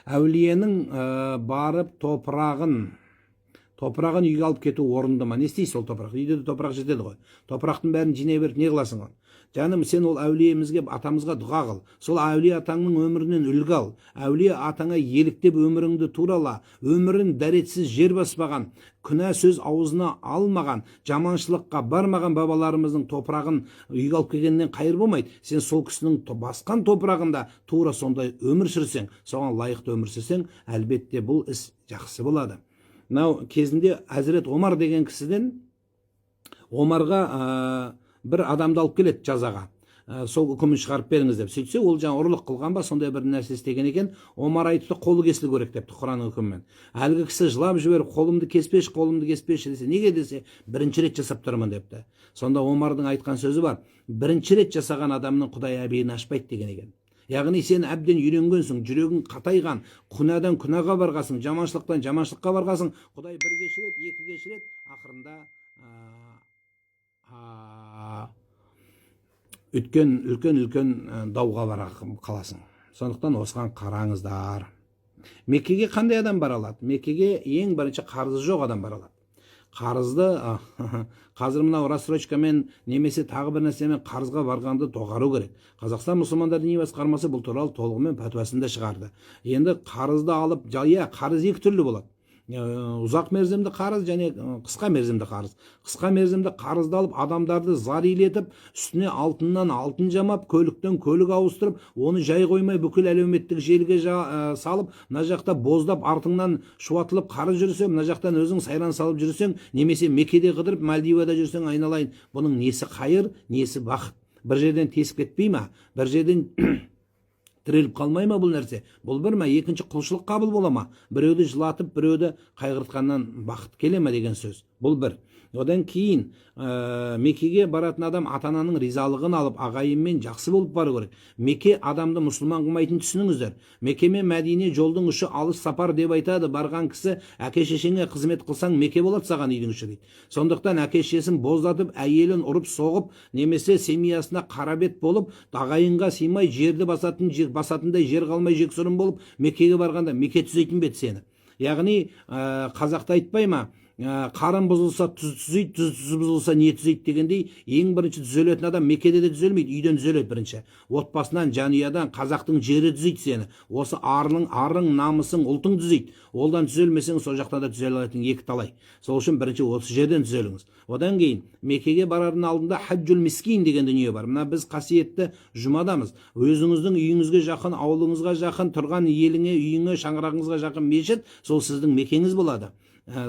Әулиенің барып топырағын үйге алып кету орынды ма? Не істейсіз ол топырақ? Үйде де топырақ жетеді ғой. Топырақтың бәрін жинай беріп не қыласың оны? Жаным, сен ол әулиемізге, атамызға дұға қыл. Сол әулие атаңның өмірінен үлгі ал. Әулие атаңа еліктеп өміріңді турала. Өмірін дәретсіз жер баспаған, күнә сөз аузына алмаған, жаманшылыққа бармаған бабаларымыздың топырағын үйге алып келгеннен қайыр болмайды. Сен сол кісінің басқан топырағында тура сондай өмір сүрсең, соған лайықты өмір сүрсең, әлбетте бұл іс жақсы болады. Мынау кезінде Әзірет Омар деген кісіден, Омарға бір адамды алып келеді жазаға. Сол үкімін шығарып беріңіз деп. Сөйтсе, ол жаңа ұрлық қылған ба, сондай бір нәрсе істеген екен. Омар айтыпты, қолы кесілу керек депті Құранның үкімімен. Әлгі кісі жылап жіберіп, қолымды кеспеші, қолымды кеспеші десе, неге десе, бірінші рет жасап тұрмын депті. Сонда Омардың айтқан сөзі бар: бірінші рет жасаған адамның Құдай әбейін ашпайды деген екен. Яғни сен әбден үйренгенсің, жүрегің қатайған, күнәдан күнәға барғасың, жаманшылықтан жаманшылыққа барғасың. Құдай бір кешіреді, екі кешіреді, ақырында үлкен үлкен үлкен дауға бара қаласың. Сондықтан осыған қараңыздар. Меккеге қандай адам бара алады? Меккеге ең бірінші қарызы жоқ адам бара алады. Қарызды қазір мынау рассрочкамен немесе тағы бір нәрсемен қарызға барғанды доғару керек. Қазақстан мұсылмандар діни басқармасы бұл туралы толығымен пәтуасын да шығарды. Енді қарызды алып, иә, қарыз екі түрлі болады: ұзақ мерзімді қарыз және қысқа мерзімді қарыз. Қысқа мерзімді қарызды алып, адамдарды зарилетіп, үстіне алтыннан алтын жамап, көліктен көлік ауыстырып, оны жай қоймай бүкіл әлеуметтік желіге салып, мына жақта боздап артыңнан шуатылып қарыз жүрсе, мына жақтан өзің сайран салып жүрсең немесе Меккеде қыдырып, Мальдивада жүрсең, айналайын, бұның несі қайыр, несі бақыт? Бір жерден тесіп кетпей ма? Бір жерден тіреліп қалмай ма бұл нәрсе? Бұл бір ма? Екінші, құлшылық қабыл бола ма? Біреуді жылатып, біреуді қайғыртқаннан бақыт келе ма деген сөз. Бұл бір. Одан кейін Меккеге баратын адам ата ананың ризалығын алып, ағайынмен жақсы болып бару керек. Мекке адамды мұсылман қылмайтынын түсініңіздер. Мекке мен Мәдине жолдың ұшы, алыс сапар деп айтады. Барған кісі әке шешеңе қызмет қылсаң, Мекке болады саған үйдің іші дейді. Сондықтан әке шешесін боздатып, әйелін ұрып соғып немесе семьясына қара бет болып, ағайынға сыймай, жерді басатын жер басатындай жер қалмай, жексұрын болып Меккеге барғанда, Мекке түзейтін бе еді сені? Яғни қазақта айтпай ма, қарын бұзылса, тұз түзейді, тұз бұзылса, не түзейді дегендей, ең бірінші түзелетін адам Меккеде де түзелмейді, үйден түзеледі бірінші, отбасынан, жанұядан. Қазақтың жері түзейді сені, осы арың, намысың, ұлтың түзейді. Олдан түзелмесең, сол жақта да түзеле алатын екі талай. Сол үшін бірінші осы жерден түзеліңіз. Одан кейін Меккеге барардың алдында хаджул мискин деген дүние бар. Мына біз қасиетті жұмадамыз. Өзіңіздің үйіңізге жақын, ауылыңызға жақын тұрған еліңе, үйіңе, шаңырағыңызға жақын мешіт сол сіздің мекеңіз болады.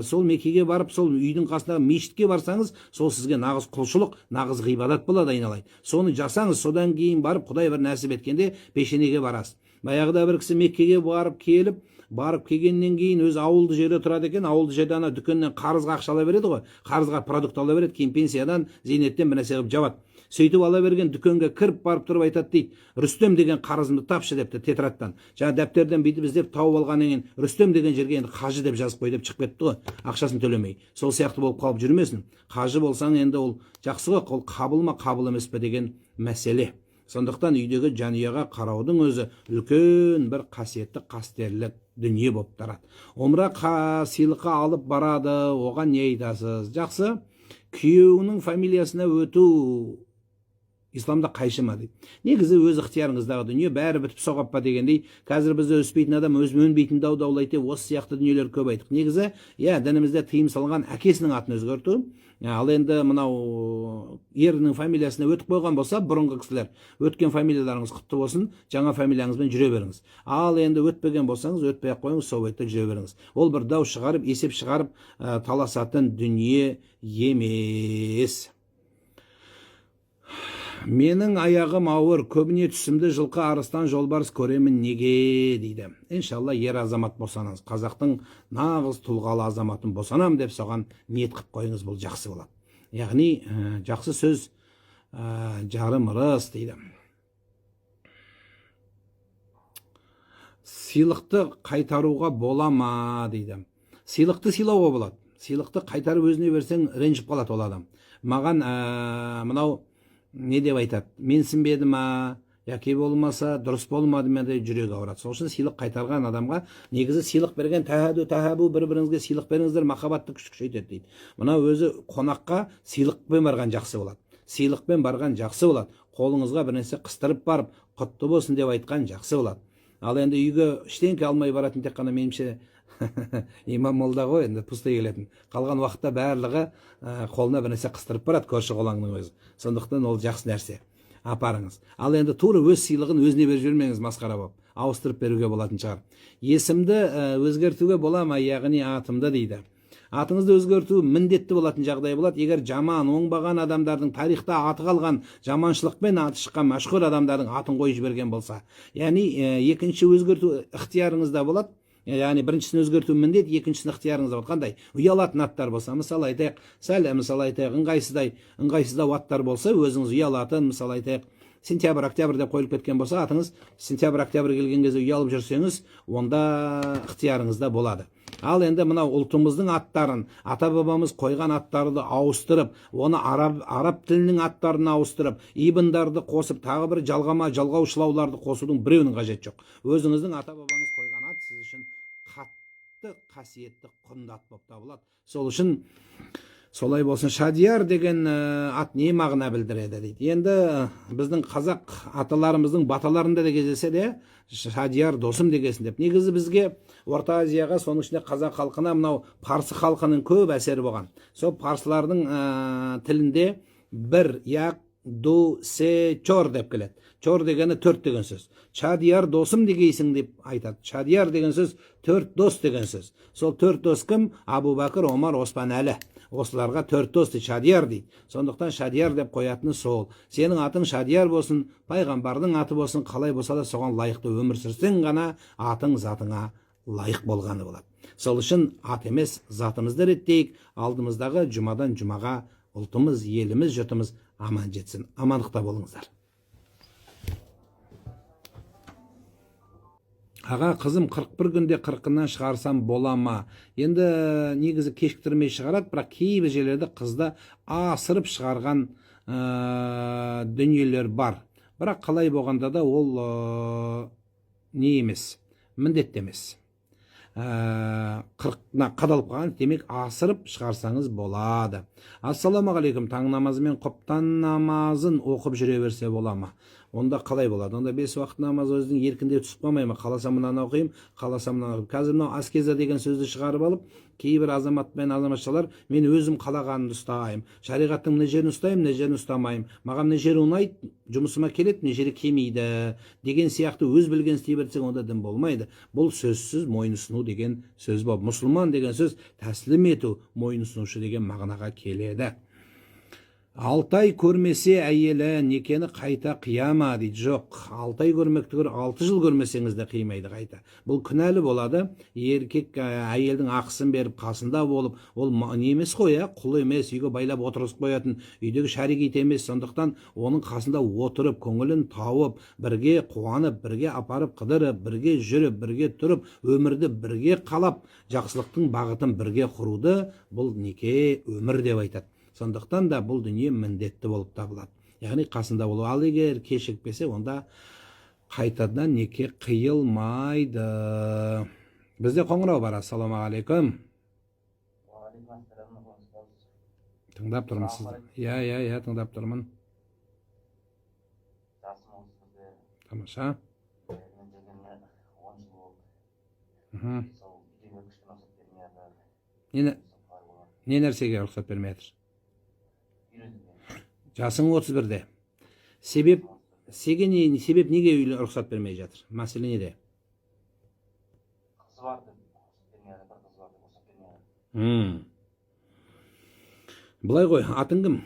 Сол Меккеге барып, сол үйдің қасындағы мешітке барсаңыз, сол сізге нағыз құлшылық, нағыз ғибадат болады, айналайын. Соны жасаңыз. Содан кейін барып, Құдай бір нәсіп еткенде, пешенеге барасыз. Баяғыда бір кісі Меккеге барып келіп, барып келгеннен кейін өзі ауылды жерде тұрады екен. Ауылды жерде ана дүкеннен қарызға ақша ала береді ғой, қарызға продукт ала береді, кейін пенсиядан, зейнеттен бір нәрсе қылып жабады. Сөйтіп ала берген, дүкенге кіріп барып тұрып айтады дейді: «Рүстем деген қарызымды тапшы», – депті. Тетрадьтан, жаңа дәптерден бүйтіп іздеп тауып алғаннан кейін, Рүстем деген жерге енді қажы деп жазып қой деп шығып кетті ғой, ақшасын төлемей. Сол сияқты болып қалып жүрмесін. Қажы болсаң, енді ол жақсы ғой, ол қабыл ма, қабыл емес пе деген мәселе. Сондықтан үйдегі жанұяға қараудың өзі үлкен бір қасиетті, қастерлі дүние болып тарады. Умра сыйлыққа алып барады, оған не айтасыз? Жақсы. Күйеуіңнің фамилиясына өту исламда қайшы ма дейді. Негізі өз ықтиярыңыздағы дүние, бәрі бітіп соғап па дегендей, қазір бізде өспейтін адам өз өнбейтін дау даулайды деп, осы сияқты дүниелер көп айттық. Негізі, иә, дінімізде тыйым салған әкесінің атын өзгерту. Ал енді мынау ерінің фамилиясына өтіп қойған болса, бұрынғы кісілер, өткен фамилияларыңыз құтты болсын, жаңа фамилияңызбен жүре беріңіз. Ал енді өтпеген болсаңыз, өтпей ақ қойыңыз, сол бетте жүре беріңіз. Ол бір дау шығарып, есеп шығарып, таласатын дүние емес. Менің аяғым ауыр, көбіне түсімді жылқы, арыстан, жолбарыс көремін, неге дейді. Иншалла, ер азамат босаныңыз. Қазақтың нағыз тұлғалы азаматын босанам деп, соған ниет қылып қойыңыз, бұл жақсы болады. Яғни жақсы сөз жарым ырыс дейді. Сыйлықты қайтаруға бола ма дейді. Сыйлықты сыйлауға болады. Сыйлықты қайтарып өзіне берсең, ренжіп қалады ол адам. Маған мынау не деп айтады, менсінбеді ма? Яки болмаса дұрыс болмады ма деп жүрегі ауырады. Сол үшін сыйлық қайтарған адамға, негізі сыйлық берген тәһәду тәһәбу, бір біріңізге сыйлық беріңіздер, махаббатты күш күшейтеді дейді. Мына өзі қонаққа сыйлықпен барған жақсы болады. Сыйлықпен барған жақсы болады. Қолыңызға бір нәрсе қыстырып барып, құтты болсын деп айтқан жақсы болады. Ал енді үйге ештеңке алмай баратын тек қана, меніңше, имам молда ғой енді, пустой келетін. Қалған уақытта барлығы қолына бір нәрсе қыстырып барады, көрші қолаңның өзі. Сондықтан ол жақсы нәрсе. Апарыңыз. Ал енді тура өз сыйлығын өзіне беріп жібермеңіз, масқара болып. Ауыстырып беруге болатын шығар. Есімді өзгертуге бола ма, яғни атымды дейді. Атыңызды өзгерту міндетті болатын жағдай болады. Егер жаман, оңбаған адамдардың, тарихта аты қалған, жаманшылықпен аты шыққан мәшһүр адамдардың атын қойып жіберген болса. Яғни екінші өзгерту ықтиярыңызда болады. Яғни біріншісін өзгерту міндет, екіншісін ықтиярыңызда болады. Қандай? Ұялатын аттар болса, мысалы айтайық, сәл, мысалы айтайық, ыңғайсыздау аттар болса, өзіңіз ұялатын, мысалы айтайық, сентябрь, октябрь деп қойылып кеткен болса, атыңыз сентябрь, октябрь келген кезде ұялып жүрсеңіз, онда ықтиярыңызда болады. Ал енді мынау ұлтымыздың аттарын, ата бабамыз қойған аттарды ауыстырып, оны араб тілінің аттарын ауыстырып, ибндарды қосып, тағы бір жалғама, жалғау шылауларды қосудың біреуінің қажеті жоқ. Өзіңіздің ата бабаңыз қойған ат сіз үшін қатты қасиетті, құнды ат болып табылады. Сол үшін солай болсын. Шадияр деген ат не мағына білдіреді дейді. Енді біздің қазақ аталарымыздың баталарында да кездеседі, Шадияр досым дегесін деп. Негізі бізге, Орта Азияға, соның ішінде қазақ халқына мынау парсы халқының көп әсері болған. Сол парсылардың тілінде бір, яқ, ду, се, чор деп келеді. Чор дегені төрт деген сөз. Шадияр досым дегейсің деп айтады. Шадияр деген сөз төрт дос деген сөз. Сол төрт дос кім? Абу Бәкір, Омар, Оспан, Әлі. Осыларға төрт дос дейді, Шадияр дейді. Сондықтан Шадияр деп қоятыны сол. Сенің атың Шадияр болсын, пайғамбардың аты болсын, қалай болса да соған лайықты өмір сүрсең ғана атың затыңа лайық болғаны болады. Сол үшін ат емес, затымызды реттейік. Алдымыздағы жұмадан жұмаға ұлтымыз, еліміз, жұртымыз аман жетсін. Амандықта болыңыздар. Аға, қызым 41 күнде қырқынан шығарсам бола ма? Енді негізі кешіктірмей шығарады, бірақ кейбір жерлерде қызды асырып шығарған дүниелер бар. Бірақ қалай болғанда да ол не емес, міндетті емес. 40-на қадалып қалған, демек асырып шығарсаңыз болады. Ассалаумағалейкум, таң намазы мен құптан намазын оқып жүре берсе бола ма? Онда қалай болады? Онда 5 уақыт намаз өзінің еркінде түсіп қалмай ма? Қаласам мынаны оқимын, қаласам мынаны оқимын. Қазір мынау аскеза деген сөзді шығарып алып, кейбір азамат пен азаматшалар мен өзім қалағанымды ұстаймын, шариғаттың мына жерін ұстаймын, мына жерін ұстамаймын, маған мына жері ұнайды, жұмысыма келеді, мына жері келмейді деген сияқты өз білгенін істей берсең, онда дін болмайды. Бұл сөзсіз мойынұсыну деген сөз болып, мұсылман деген сөз тәсілім ету, мойынұсынушы деген мағынаға келеді. 6 ай көрмесе әйелі некені қайта қияма дейді. Жоқ, 6 ай көрмек түгіл, 6 жыл көрмесеңіз де қимайды қайта. Бұл күнәлі болады. Еркек әйелдің ақысын беріп қасында болып, ол не емес қой, құл емес, үйге байлап отырғызып қоятын, үйдегі шарик ит емес. Сондықтан оның қасында отырып, көңілін тауып, бірге қуанып, бірге апарып қыдырып, бірге жүріп, бірге тұрып, өмірді бірге қалап, жақсылықтың бағытын бірге құруды бұл неке өмір деп айтады. Сондықтан да бұл дүние міндетті болып табылады. Яғни қасында болу. Ал егер кешігіп келсе, онда қайтадан неке қиылмайды. Бізде қоңырау бар. Ассалаумағалейкум. Тыңдап тұрмын сізді. Иә, иә, иә, тыңдап тұрмын. Жасым 31-де. Тамаша. Үйленгеніне 10 жыл болды. Сол үйленуге кішкене рұқсат бермей жатыр. Не, Сол қалай болады? не нәрсеге рұқсат бермей жатыр? Үйленуге. Жасың 31-де. Себеп, сеген не, себеп неге рұқсат бермей жатыр? Мәселе неде? Қызы бар деп рұқсат бермей жатыр, бір қызы бар деп рұқсат бермей жатыр. Былай ғой, атың кім?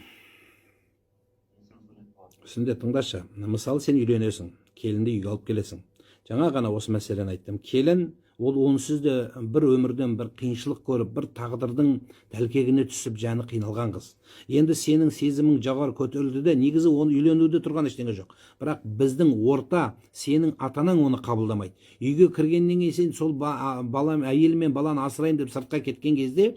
Есімім Сүндет болады. Сүндет, тыңдашы. Мысалы, сен үйленесің, келінді үйге алып келесің. Жаңа ғана осы мәселені айттым. Келін ол онсыз да бір өмірден бір қиыншылық көріп, бір тағдырдың тәлкегіне түсіп, жаны қиналған қыз. Енді сенің сезімің жоғары көтерілді де, негізі оны үйленуде тұрған ештеңе жоқ. Бірақ біздің орта, сенің ата-анаң оны қабылдамайды. Үйге кіргеннен кейін сен сол балам, әйел мен баланы асыраймын деп сыртқа кеткен кезде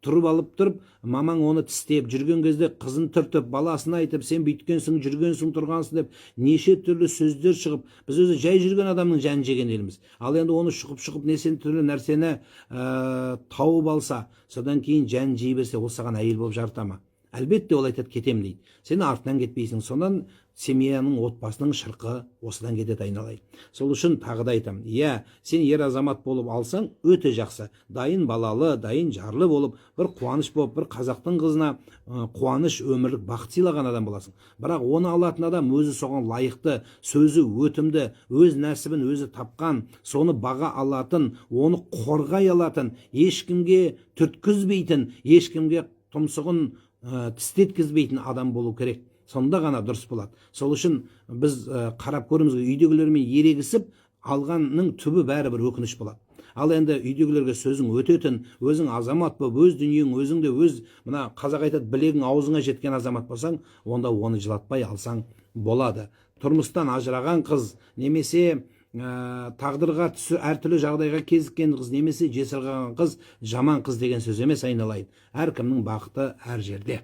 Тұрып алып тұрып, мамаң оны тістеп жүрген кезде, қызын түртіп, баласына айтып, сен бүйткенсің, жүргенсің, тұрғансың деп неше түрлі сөздер шығып, біз өзі жай жүрген адамның жанын жеген елміз. Ал енді оны шұқып шұқып неше түрлі нәрсені тауып алса, содан кейін жанын жей берсе, ол саған әйел болып жарыта ма? Әлбетте, ол айтады, кетемін дейді. Сен артынан кетпейсің. Содан семьяның, отбасының шырқы осыдан кетеді, айналайын. Сол үшін тағы да айтамын, иә, сен ер азамат болып алсаң, өте жақсы, дайын балалы, дайын жарлы болып, бір қуаныш болып, бір қазақтың қызына қуаныш, өмірлік бақыт сыйлаған адам боласың. Бірақ оны алатын адам өзі соған лайықты, сөзі өтімді, өз нәсібін өзі тапқан, соны баға алатын, оны қорғай алатын, ешкімге түрткізбейтін, ешкімге тұмсығын тістеткізбейтін адам болу керек. Сонда ғана дұрыс болады. Сол үшін біз қарап көруіміз керек. Үйдегілермен ерегісіп алғанның түбі бәрібір өкініш болады. Ал енді үйдегілерге сөзің өтетін, өзің азамат болып, өз дүниең өзіңде, өз, мына қазақ айтады, білегің аузыңа жеткен азамат болсаң, онда оны жылатпай алсаң болады. Тұрмыстан ажыраған қыз немесе тағдырға түсі әртүрлі жағдайға кезіккен қыз немесе жесір қалған қыз жаман қыз деген сөз емес, айналайын. Әркімнің бақыты әр жерде.